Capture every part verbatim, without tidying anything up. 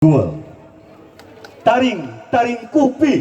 Dua. Taring, taring kupi.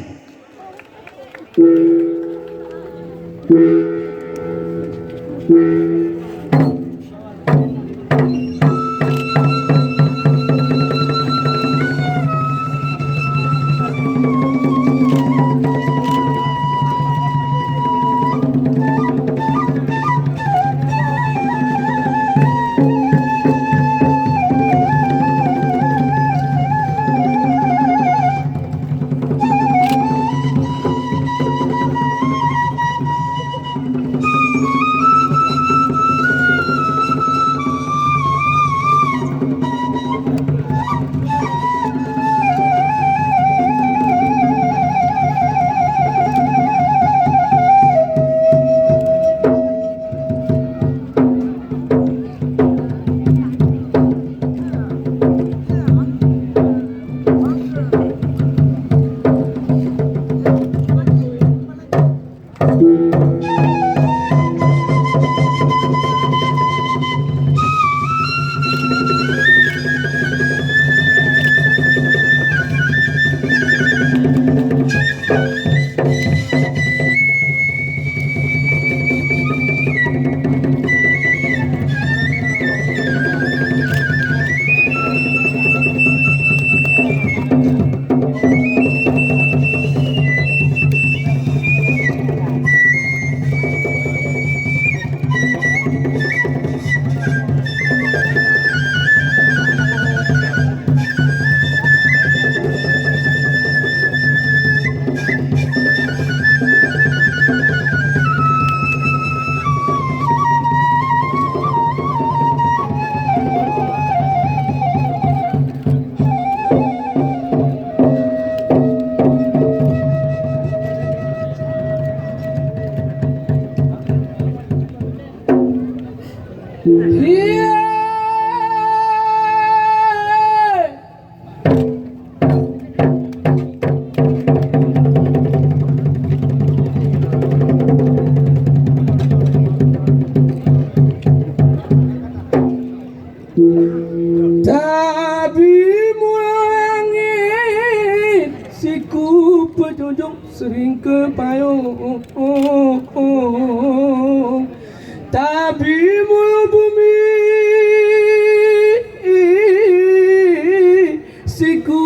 Tabi mulang langét, siku peujujong seuring keu payong. Tabi mulang bumi, siku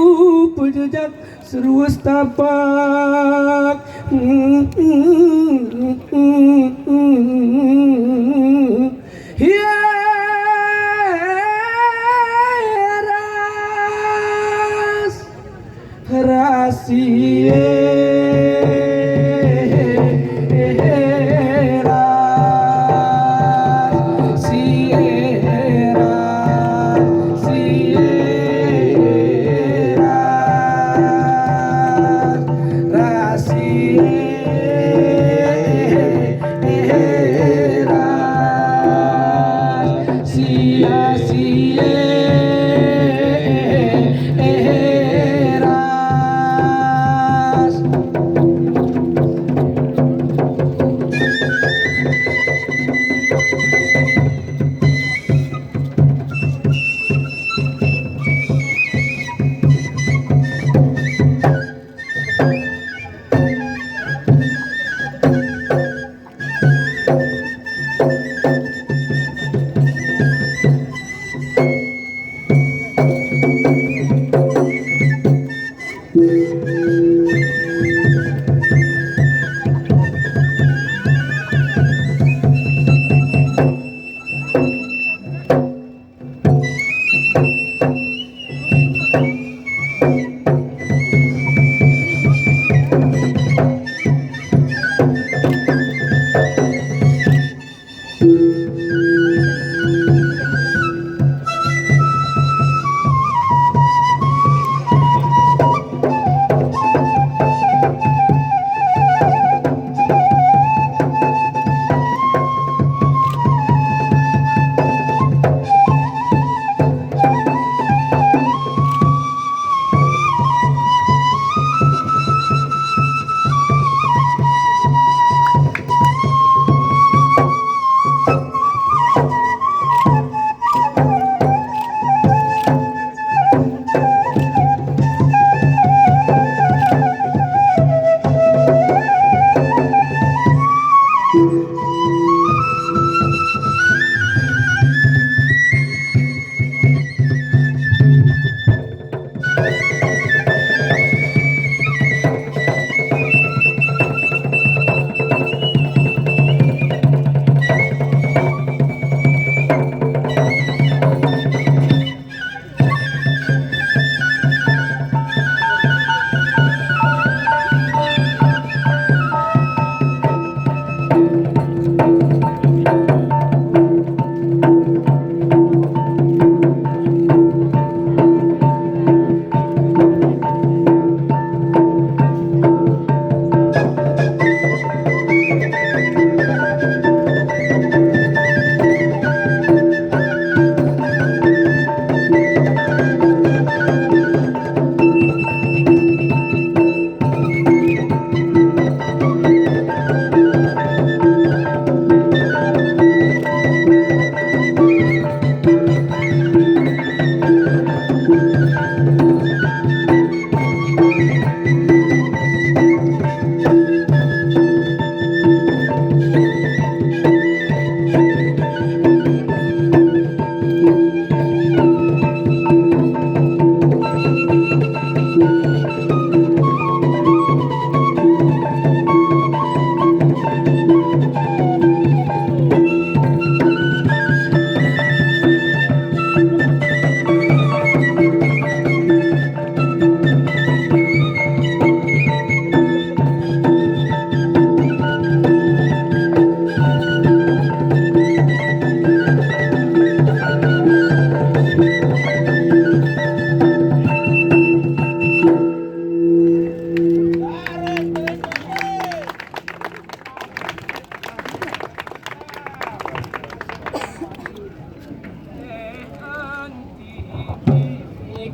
peujujak Serus tapak. Hié ras, ras sié.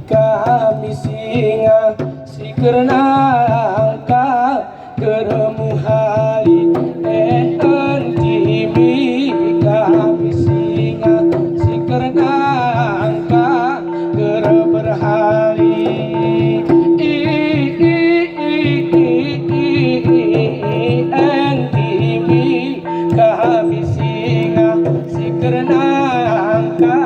Kami singa sikeurna angka geureumu hai, eh, anti mi kami singa sikeurna angka geureumu hai. I, i, i, i, i, i, anti mi kami singa sikeurna angka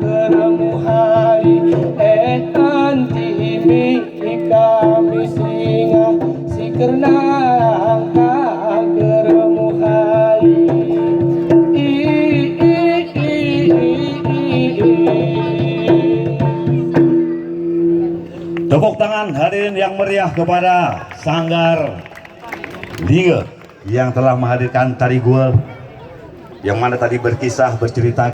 geureumu hai, eh, anti mi kami singa sikeurna angka geureumu hai. I, i, i, i, i, i. Tepuk tangan hadirin yang meriah kepada Sanggar Liga yang telah menghadirkan tari gua yang mana tadi berkisah, bercerita